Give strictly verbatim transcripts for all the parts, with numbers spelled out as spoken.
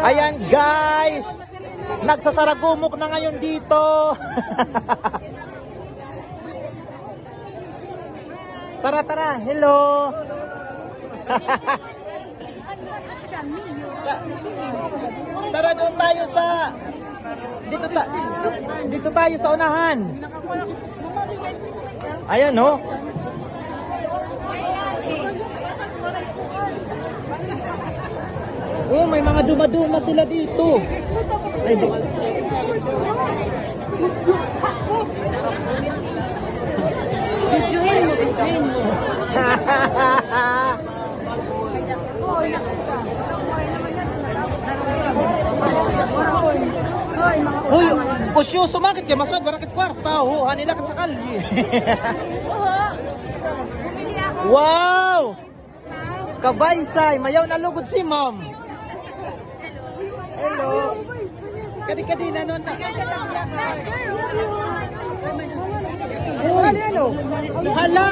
Ayan, guys. Nagsasaragumok na ngayon dito. Tara, tara. Hello. Ta- Tara, doon tayo sa, dito ta- dito tayo sa unahan. Ayan, oh. Oh, may mga duma-duma sila dito. Ay, di- Videohin mo, videohin mo. Hoy, usyoso man kit kay masud, waray kit kwarta, ho, hanila kit sa kalye. Wow! Kabaysay, mayaw na lugod si ma'am. Hello. Kadi-kadi na nun na. Uy, hala.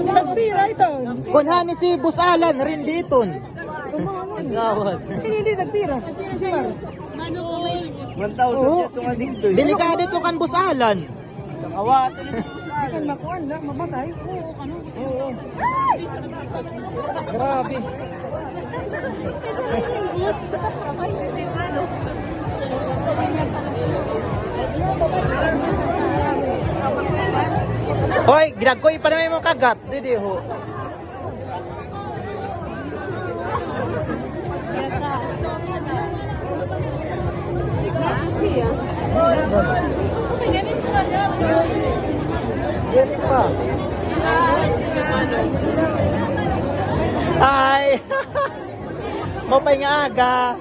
Nagpira ito. Kunhani si Boss Alan, rin diton. Hindi, hindi, nagpira. One thousand. Oo. Ito nga dito, eh. Delikado ito kan Boss Alan. Kakawat. Ikan makuan na, mamatay. Oo, ano? Oo. Grabe. Hoy, ginagkoy pa naman yung kagat. Didi ho. Hi! Maupay nga aga.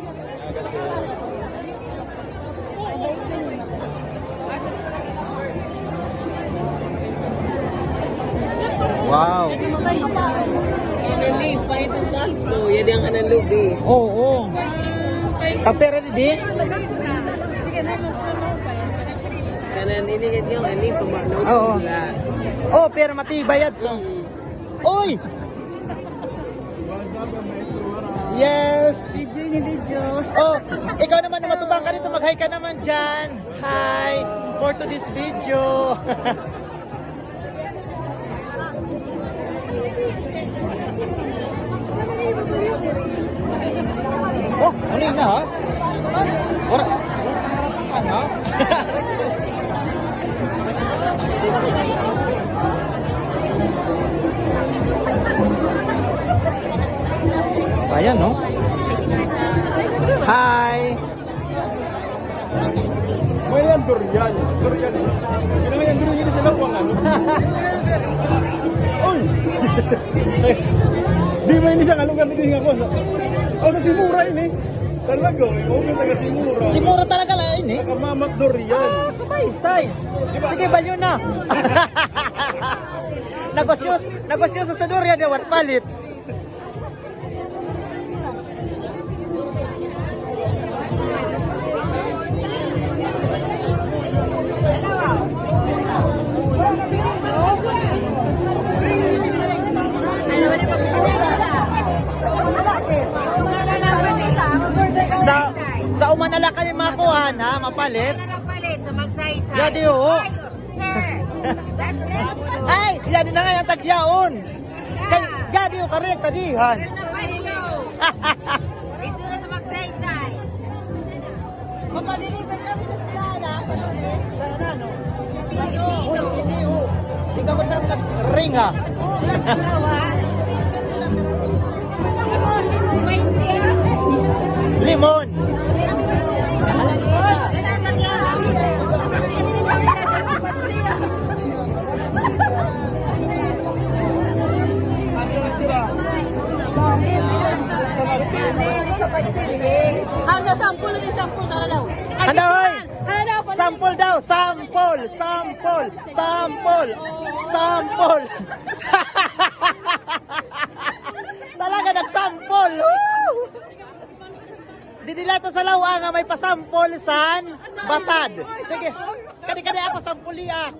Wow. Yan ang live, pahit ang kanto. Yan ang kanan lubi. Oo. Kapera di? Kanan ini, yan yung ani, pama-, Oo. Oh, pero matibay yan to. Mm. Uy! Yes! Video ini, video. Oh, ikaw naman na matubang ka dito, mag-hi ka naman dyan. Hi! For today's video. Oh, ano yun na, ha? Ora, ano? Ayan, no? Hi! May lang durian. Durian. Kailangan yung durian sa lawang, ano? Uy! Di ba ini siya nga lugar dito nga ko sa, oh, sa Simura ini. Talaga, eh. Mga taga Simura. Simura talaga la ini. Taga Mamat Durian. Ah, kabaysay. Sige, balyo na. Negosyo, negosyo sa, sa durian, eh, war palit. Sa, sa uma na la kami makuha, ha, mapalit. Sa Magsaysay. Yadi, oo. Ay, sir. That's it. Ay, yadi na nga yung tagyaon. Kay, gadi o, karik, tadihan. Dito na sa Magsaysay. Mapadeliver kami sa Estrada, sa Lunes. Sa ano, no? Sa Pino. Uy, hindi, oh. Ikaw ko sa nagringa. Limon. Ano, sample ni sample, tara daw. Ano, oy? Sample daw, sample, sample, sample, sample. Talaga nagsample. Woo! Didi la to sa lawa nga may pasampol san batad. Sige. Kadi, kadi ako sampuli, ah.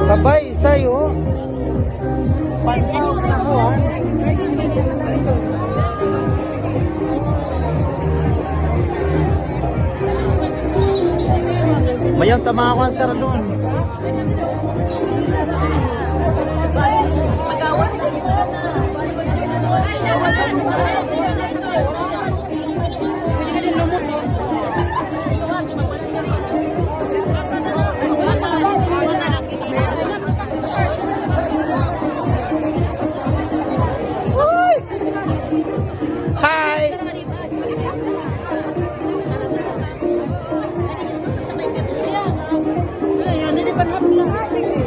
Kabay, isay, oh. Pansaw sa kuan. Mayan tama ako ang saradon. Hi! Ayan, hindi pa nahaplas.